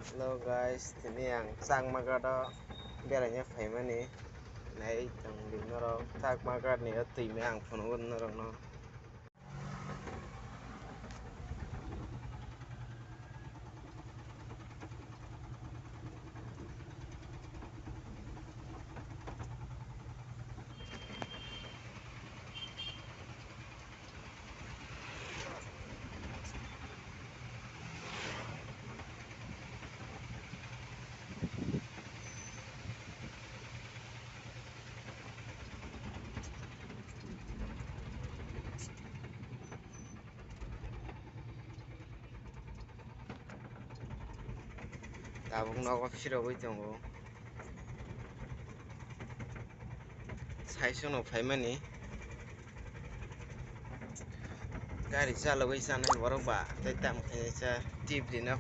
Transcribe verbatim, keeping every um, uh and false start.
Hello guys, tini ang Chakma Ghat o beraina phaimani. Nai tong di norok Chakma Ghat ni o twi maya ang phunukgo norokno. Tabuk nogo phirogwi tongo. Saisono phaimani gari chalogwi chanai borok ba tei tamo khe sa tip rina